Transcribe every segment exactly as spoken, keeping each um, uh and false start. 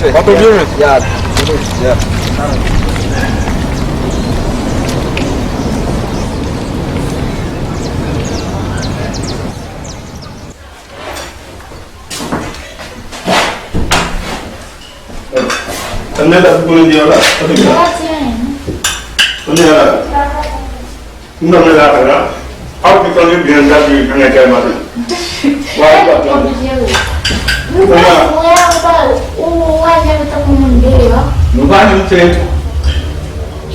respect. Mwen tou byen, men. Yeah. Yeah. Ann nan la pou konnen deyò la. Konnen la. M nan men la la. A ou te tande byen gade nan kay maten. Wa pa tande. Konnen la. Nou pa menm fè.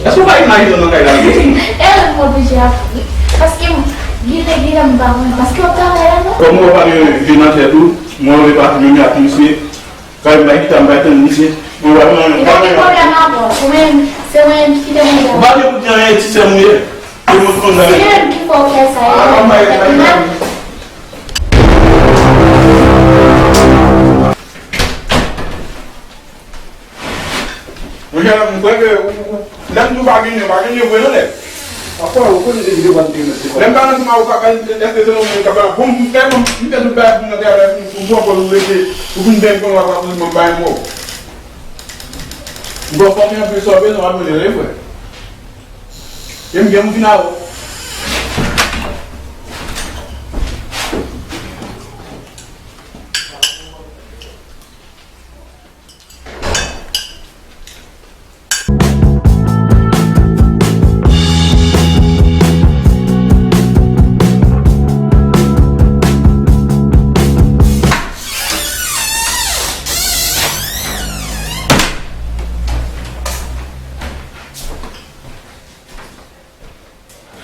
Èske w pa imajine w nan kay la? E mwen oblije ap. Paske gile gile m pa konn. Paske w ap travay la non. Kòm mwen pa gen vi nan tèt ou, mwen vle pase menm ak misye. Kay m bay kita m bay tann misye. Mwen pa nan. Li pa gen pwoblèm avè w. Ou menm, se mwen menm ki kite manje a. Ou pa gen pou di anyen ti sè m ou ye. E mwen konn nan. Se li menm ki fè w fè sa. A, mwen bay, bay, bay. Monchè, m kwè ke ou, ou, lè m di w pa genyen, pa genyen vre non, nèg. Apa, ou konnen depi devan te mèt se. Lè m pa nan ti mawoka, èske se nou menm k ap pale? Bon, m fè, m fè tout bagay pou m nan travay pou, pou bon, pou nou rete, pou nou byen konn w ap ap pou m bay mò. M gon fanmi anpil sa w bezwen w ap mennen, wi, frè. E m gen m vin avè w.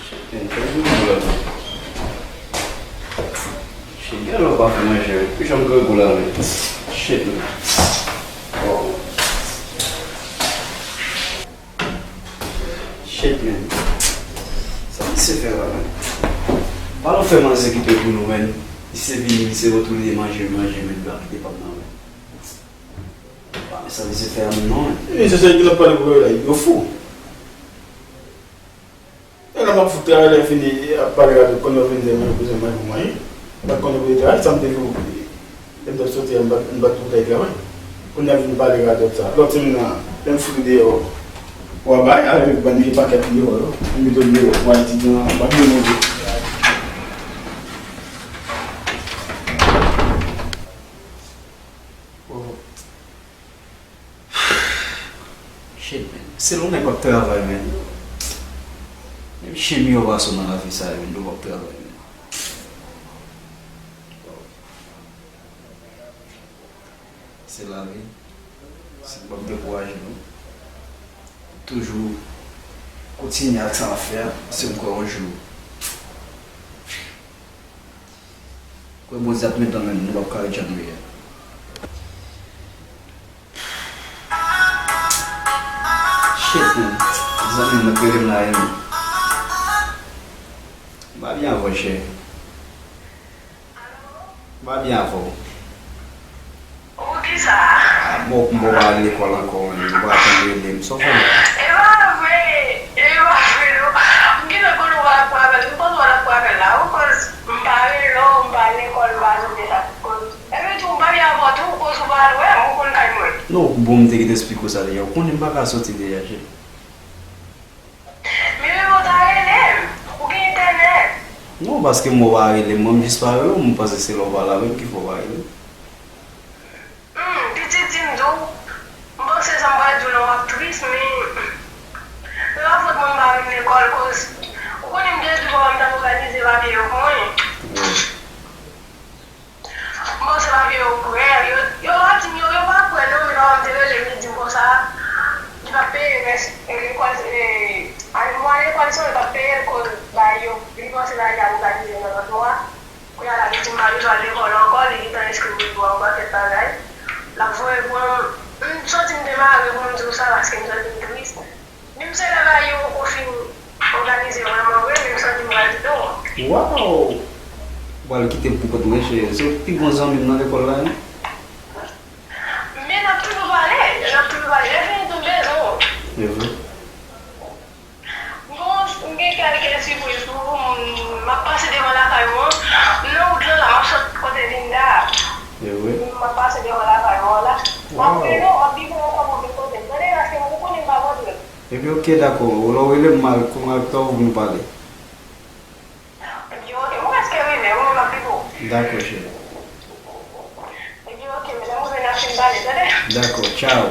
Shit, man, fè grangou la, man. Shit, gen lè w pa fè manje, wi. Pou jan m grangou la, men. Shit, man. Oh. Shit, man. Sa misye fè la, man? Pale w fè manzè kite pou nou, man. Misye vini, misye retounen manje, manje, men li pa kite pa m nan, man. Pa men sa misye fè a, non, man. Misye se ki l ap pale pou yo la, yo fou. E lè m ap fout travay, lè m fini ap pale radòt, kounye a w vin di mwen yo bezwen manje pou manje. M pa t konnen pou yo travay, sa m te di w, lè m t ap soti a, m pa t, m pa t pou t al travay. Kounye a l vin pale radòt sa. Lòt semèn nan, lè m fout ou deyò, w a bay, avèk bann vye pakèt ou deyò yo. M mete w deyò, w a etidyan, w a byen manje. Oh. Shit, man. Se lè w nèg w ap travay, man. Menm chimyo pa sou nan lavi sa, man, lè w ap travay, man. Se lavi. Se pa dekouraje nou. Toujou kontinye ak sa n ap fè a, paske m kwè yon jou Kwè Bondye ap met nan men nou, nou p ap ka ret jan nou ye a. Shit, man. Zanmi m nan k rele m la, wi, man. M pa byen avè w, cheri. M pa byen avè w. Ou kisa? Ah, m wè w pa al lekòl ankò, men ou pa janm rele m. Sa w fè m? E pa vre! E pa vre, non. M gentan konn ou pa al pran apèl. M panse w al pran apèl la, wi, koz m pa rele w, m pa al lekòl, m pa janm fè sa. Koz, epi tou, m pa byen avè w tou, koz ou pa al wè m, ou konn kay mwen. Non, bon, m te gentan esplike w sa deja. Ou konnen m pa ka soti deja, cheri. Men menm ou ta rele m, ou gen entènèt. Non, paske m wè w pa rele m, mwen m jis pa rele w, m panse se lè w pa la menm ki fè w pa rele m. Hmm, pitit, di m tou, m panse sa m pral di w la w ap tris, men se pa fòt mwen m pa vin lekòl, koz ou konnen m te di w papa m t ap òganize papye yo pou mwen. Wi. Bon, se pa vye yo kwè. Yo, yo pa di m, yo, yo pa kwè non, men papa m te rele m, li di m konsa, li p ap peye rès, e, lekòl, e, mwa lekòl sa yo, li p ap peye l koz bay yo, li panse bagay la òganize nan lòt mwa. Kounye a la, li di m pa bezwen al lekòl ankò, li gentan enskri m pou yon pakèt bagay. L ap voye pou mwen. M santi m demare pou m di w sa paske m santi m tris. Menm si travay yo poko fin òganize vrèman vre, men m santi m pral kite w. Waw! Ou pral kite m pou kont mwen, cheri. Se w ki pi bon zanmi m nan lekòl la, wi. Men n ap toujou pale, n ap toujou pale. Lè fini tou m bezwen w. E vre? Bon, m gen kèk sipriz pou ou. M ap pase devan lakay ou an. M nan wout lan la, m ap sot kote Linda a. E vre? M ap pase devan lakay ou an la. M ap rele w, m ap bipe w ankò pou w vin kote m. Tande, paske ou konnen m pa kontre. Epi, oke, dakò. Lè w rele m, m al, m al kote w pou nou pale. Epi, oke, m prèske rive, ou menm m ap bipe w. Dakò, cheri. Epi, oke, men lè m rive, n ap fin pale, tande? Dakò, tchaw.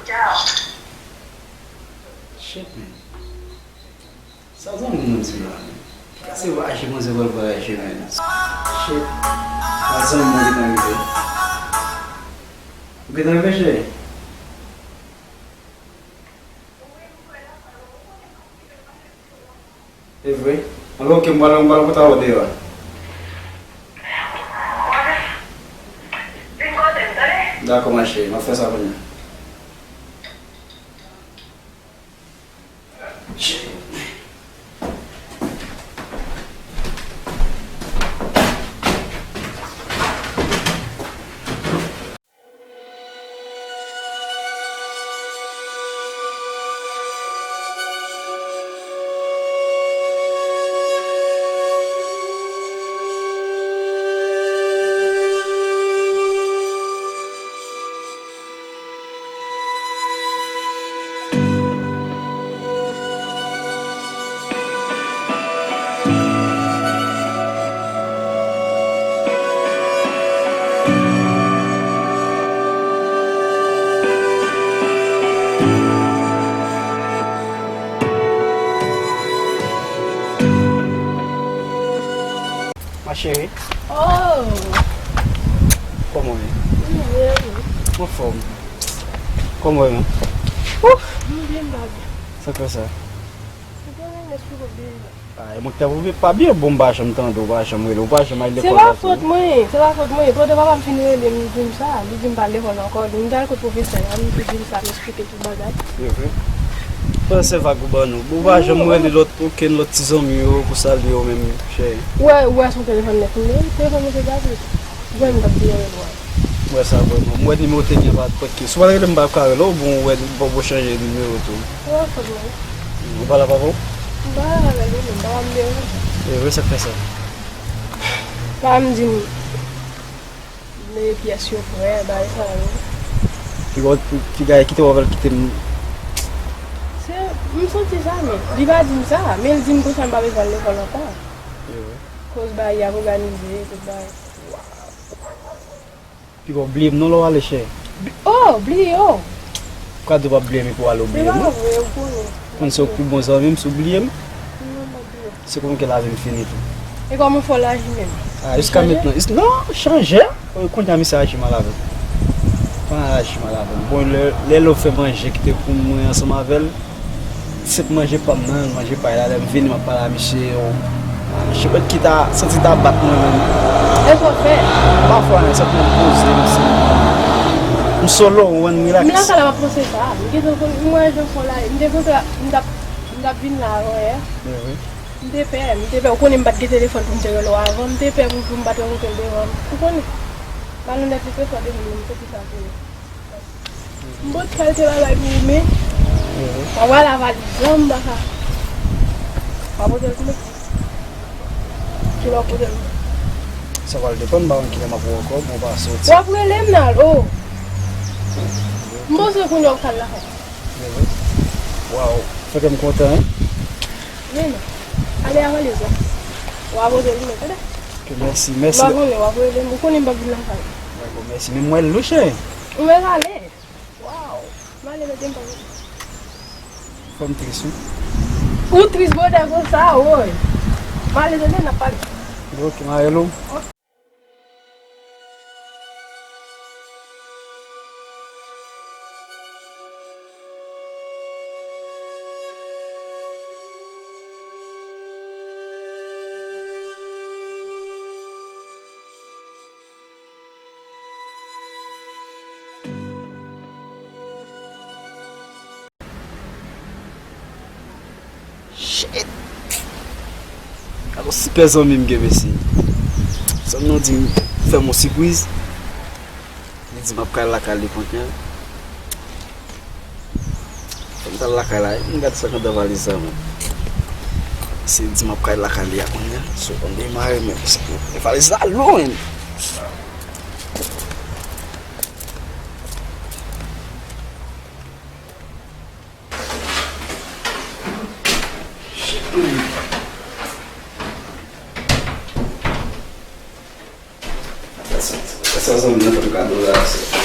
Tchaw. Shit, man. Sa zanmi m nan di la, man? Ki kase va aji manzè pral voyaje, man? Shit. Sa zanmi mwen gentan rive. Ou gentan rive, cheri? E vre? Alò, oke, m pral, m pral kontakte w deyò a. Dakò, ma chérie, m ap fè sa kounye a. Ma chérie. Oh! Kòman w ye? M byen, wi. Anfòm. Kòman w ye menm? Ouf! M byen, m pa byen. Sa k fè sa? M konnen m esplike w byen. Ah, e mwen ki t ap okipe pa byen, bon, m pa janm tande w, w pa janm rele, w pa janm al lekòl. Se pa fòt mwen, se pa fòt mwen. Pandan papa m fin rele m, li di m sa, li di m pa al lekòl ankò. M t al kot pwofesè a, m te di l sa, m esplike tout bagay. E vre? Pandan se vag ou ban nou. Bon, w pa janm rele lòt, okenn lòt ti zanmi yo pou salye yo menm, cheri. Ou wè, ou wè se yon telefòn nèf m gen, telefòn mwen se gate. Jwenn m t ap di yon lwa. M wè sa vrèman. M wè nimewo te gen pa t pòt ki. Si w pa t rele m, m pa t ka rele w, bon, ou wè, bon, ou chanje nimewo tou. Ou wè fòt mwen. Ou pale ak papa w? M pale avè l, wi, men papa m deranje. E vre, sa k fè sa? Papa m di m, men pyès yo prè, bagay sa yo. Piga, piga kite w avè l kite m. Se, m santi sa, men li pa di m sa, men l di m konsa m pa bezwen al lekòl ankò. E vre. Koz bagay y ap òganize, tout bagay. Piga w bliye m non lè w ale, chè. Oh, bliye w. Ou ka di w p ap bliye m epi w ale w bliye m non. Se pa vre, ou konnen. Konn se w k pi bon zanmi m, si w bliye m. Non, m p ap bliye w. Se kòman ke lavi m fini tou. E kòman fè w laji menm? Ah, jiska mentnan, non, chanje. Kounye a misye aji mal avè m. Kounye a aji mal avè m. Bon, lè, lè l fè manje ki te pou mwen ansanm avè l, se t manje pa m nan, manje pa l la, lè m vini, m ap pale a misye, yo. Misye pèt ki ta, santi ta bat mwen menm. E sa w fè? M pa fè anyen, sèlman m poze m, se, m solo, ou konprann, m rilaks. M lakay la, m ap panse sa. M gentan konn, m wè jan fò la, m te panse m t ap, m t ap vin la avanyè. M te pè, m te pè. Ou konnen m pa t gen telefòn pou m te rele w avan. M te pè pou, pou m pa t rankontre l devan. Ou konnen. Malonèt li te fò devan m, se pou sa ke m pote kalite bagay pou ou, men. Mwen wè la valiz lan, m pa ka. Mwen pote l tou, men. Ki lè w pote l? Sa pral depann, m pa konn kilè m ap wè w ankò, bon, w pa soti. W ap rele m nan, o. M panse kounye a w pral lakay. Waw, fè kè m kontan, wi. Men non. Ale a valiz la. W a pote li, men, tande. Ok, mèsi, mèsi. W a konnen, w ap rele m. Ou konnen m p ap vin lakay. Dakò, mèsi. Men m wè l wi, cheri. Ou mèt ale. Waw. M ale, mete m pa vin. Fò m tris, wi. Ou tris bòdè konsa, woy. M ale, tande, n ap pale. Ok, m a rele w. Alò, sipè zanmi m gen, mesye. Zanmi nan di m fè m yon sipriz. Li di m ap kay lakay li kounye a. Fò m t al lakay la, m gade sa k anndan valiz la, men. Se di m ap kay lakay li a kounye a. So, ann demare, men, paske valiz la lou, men. Sa, sa, sa zanmi nan fè m kado la, se. Sa,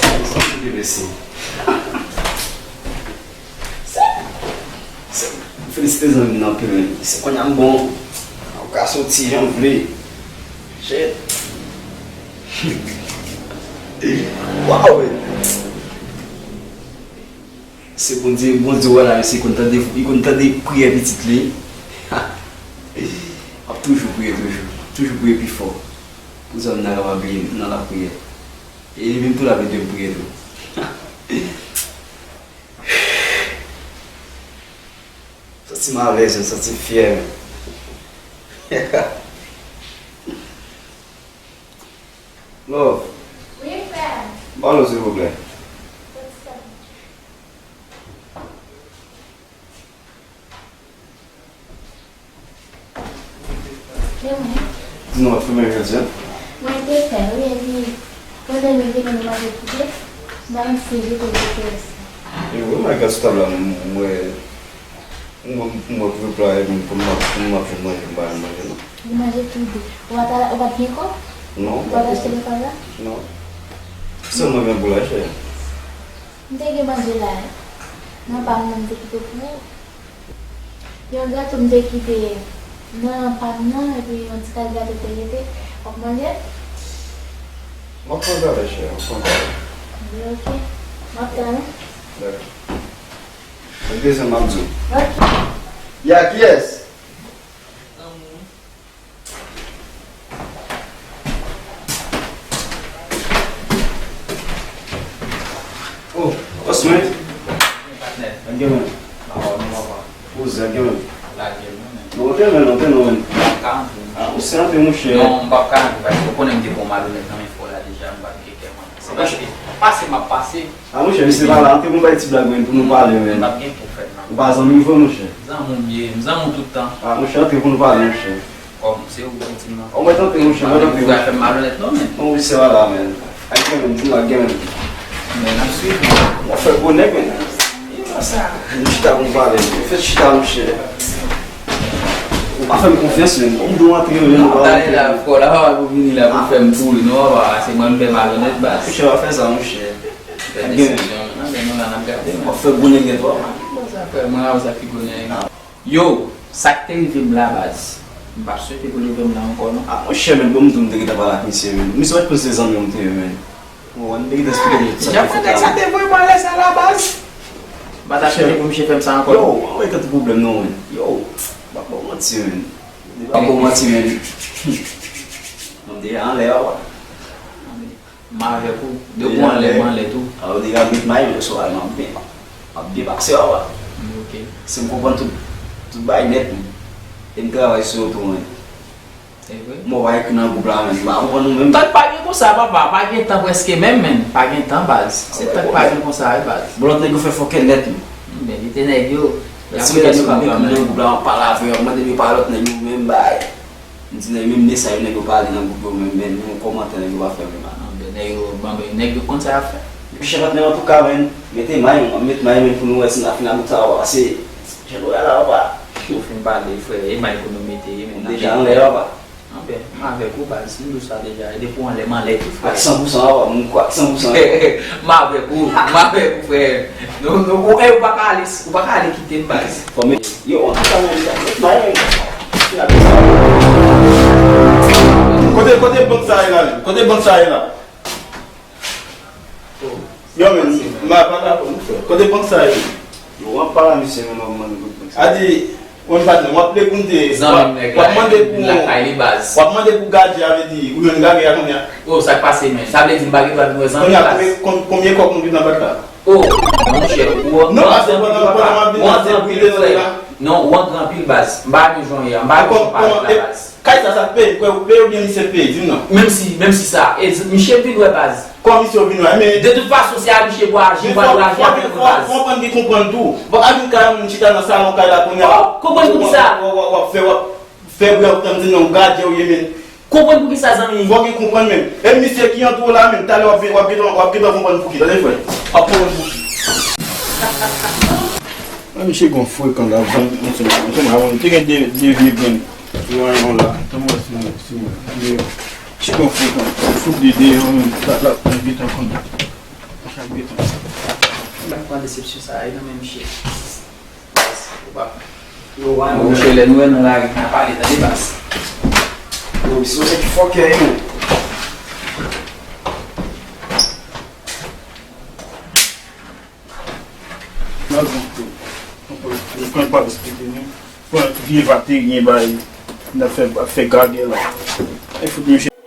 sa, sa, sa, sa, m felisite zanmi nan anpil, men. Se kounye a m bon. Ou ka soti jan w vle. Shit. Waw, men. Se Bondye, Bondye wè la, mesye, konn tande, li konn tande priyè pitit li. M ap toujou priye, toujou. Toujou priye pi fò. Pou zanmi nan kapab vin nan lapriyè. E li menm tou l ap ede m priye tou. Santi m alèz, m santi m fyè, men. Love. Wi, frè. Ba w dlo, silvouplè. Soti sa. Men mwen. Di non, w ap fè manje jodi a? Mwen te fè, wi, epi pandan nou vini, nou manje tou de. M pa konn si jete jete rès la. E wi, m al gade sou tab la, m, m wè, m, m wè pou pla, epi pou m ap, pou m ap jwenn manje, m pa jwenn manje, non. Nou manje tou de. Ou pa t, ou pa t gen kòb? Non, m pa t gen kòb. Ou pa t achte nan kòb la? Non. Se mwen menm pou l achte. M te gen manje la, wi. Nan pa m nan m te kite pou ou. Yon gato m te kite nan pa m nan, epi yon ti kal gato te rete. W ap manje? M ap pran talè, chè, m ap pran talè. Ebyen, oke. M ap tann ou. Dakò. Mwen bezwen, m ap di w. Oke. Ya, kiyès? Oh, boss man. Patnè. Ak gen men. Ba, ba, nou papa. Poze ak gen men. Lage l, non, men. Non, antre men, antre non, men. M p ap ka antre, non. Ah, ou se antre, monchè. Non, m p ap ka antre, paske ou konnen m te pran malonèt nan men fò la deja, m pa t gen kè, mwen. Se paske pase m ap pase. Ah, monchè, misye pa la, antre pou n bay ti blag, men, pou nou pale, men. M p ap gen pou fè, non. Ou pa zanmi m vre, monchè. Zanmi w m ye, m zanmi w tout tan. Ah, monchè, antre pou nou pale, monchè. Kòm se ou ki di m nan. Ou mèt antre, monchè, mèt antre, monchè. Ou fè m malonèt, non, men. Non, misye pa la, men. Ak gen men, di m la, gen men. Men, n ap swiv, men. W ap fè gwo nèg, men. E pa sa. Nou chita pou n pale. Nou fè chita, monchè. Ou pa fè m konfyans, men. Ou m di w antre, men ou pa antre. Talè la, frè, la, papa pou vini la, pou fè m pouri, non, papa. Se mwen m fè malonèt, baz. Monchè, pa fè sa, monchè. Fè desizyon, men. Anben, nou la, n ap gade, men. W ap fè gwo nèg nèt, papa. Bon, sa fè, mwen, sa ki gwo nèg. Yo, sa k te rive m la, baz? M pa swete pou l rive m la ankò, non. Ah, monchè, men, bon, m tou, m te gentan pale ak misye, men. Misye pa t konn se zanmi w m te ye, men. Ou konprann? M te gentan eksplike misye sa k te fèt la, men. Jan nèg sa te voye m anlè sa la, baz? M pa ta swete pou misye fè m sa ankò, non. Yo, anvoye tèt ou pwoblèm, non, men. Yo, m pa ba w manti, men. M pa ba w manti, men. M deja anlè a, wa. M avèk ou. Depi w anlè, m anlè tou. Alò, deja met may, men, sou al, m ap byen, m ap byen pase, papa. Mm, ok. Si m konprann tout, tout bagay nèt, men. E m travay sou yo tou, men. Se vre? M wè w pa ekri nan gwoup la, men. M pa konprann ou menm. Tan pa gen konsa, papa. Pa gen tan prèske menm, men. Pa gen tan, baz. Se tan pa gen konsa, wi, baz. Bon, lòt nèg yo fè fòkè nèt, men. Men, li te nèg yo. Si m gade yo pa ekri nan gwoup la, m ap pale avè yo, mande yo pa lòt nèg yo, menm bagay. M di nèg, menm de sa yo nèg yo pale nan gwoup yo, men, men, menm kòmantè nèg yo pa fè menm. Ah, ben, nèg yo, bon, ben, nèg yo konn sa y ap fè. Epi chè patnè, antouka, men, mete may, m ap met may, men, pou nou wè si n a fin ak gwoup sa, papa, paske jan nou wè la, papa. Ou fin pale, frè, e may pou nou mete, men, n ap deja anlè, papa. Ah, ben, m avèk ou, baz, m di w sa deja, e depi w anlè, m anlè tou, frè. Ak san pou san, papa, m kwè ak san pou san. M avèk ou, m avèk ou, frè. Nou, nou, ou, e, ou pa ka ale, ou pa ka ale kite m, baz. Fò m Yo, antouka, men, sa, met may, men. Kote, kote bank sa ye la, menm? Kote bank sa ye la? Yo, men, m pa, pa dakò, monchè. Kote bank sa ye? Yo, w ap pale a misye, men, w ap mande kote bank sa ye. A di, Konn patnè, w ap rekonte, w ap mande pou, w ap mande pou gadye a, vle di, ou jwenn gadye a kounye a. Oh, sa k pase, men? Sa vle di m pa gen dwa vin wè zanmi baz? Kounye a, konbyen, konbyen kòb nou gen nan bank la? Oh, monchè, ou, non, ou antre anpil, papa. Ou antre anpil, frè. Non, ou antre anpil, baz. M pa renmen jan w ye a. M pa renmen jan w pale la, baz. Kay sa, sa k peye? Ou peye oubyen misye k peye? Di m non. Menm si, menm si sa, e, misye vin wè, baz. Kòm misye vin wè, men de tout fason, se a misye pou aji, pou al aji avèk mwen, baz. Fò konprann ki konprann tou. Bon, a vin kay yon moun chita nan salon kay la kounye a. Oh, konprann pou ki sa? W ap fè, w ap fè bri, w ap tann di non, gadye w ye, men. Konprann pou ki sa, zanmi? Fò gen konprann menm. E misye ki antre w la menm, talè w ap vin, w ap gentan, w ap gentan konprann pou ki, tande frè. W ap konprann pou ki. Mwen, misye gon frekan la, mwen, mwen, mwen, mwen, mwen te gen de, de vye grenn. Mwen, mwen la, tann mwen si mwen, si mwen. Misye gon frekan. Fout de deyò, mwen, la, la, mwen gentan konn. Mwen sa gentan. Mwen pa pran desepsyon sa a, e nan men misye. Ou pa. Yo, wa, monchè, lè nou wè nan lari, n a pale, tande, baz. Yo, so se ki fòkè, yo. Nan zon, yo. Yo pran pa respekte nou. Pran vye vateryen bay. N ap fè, ap fè gagè la. E fout misye.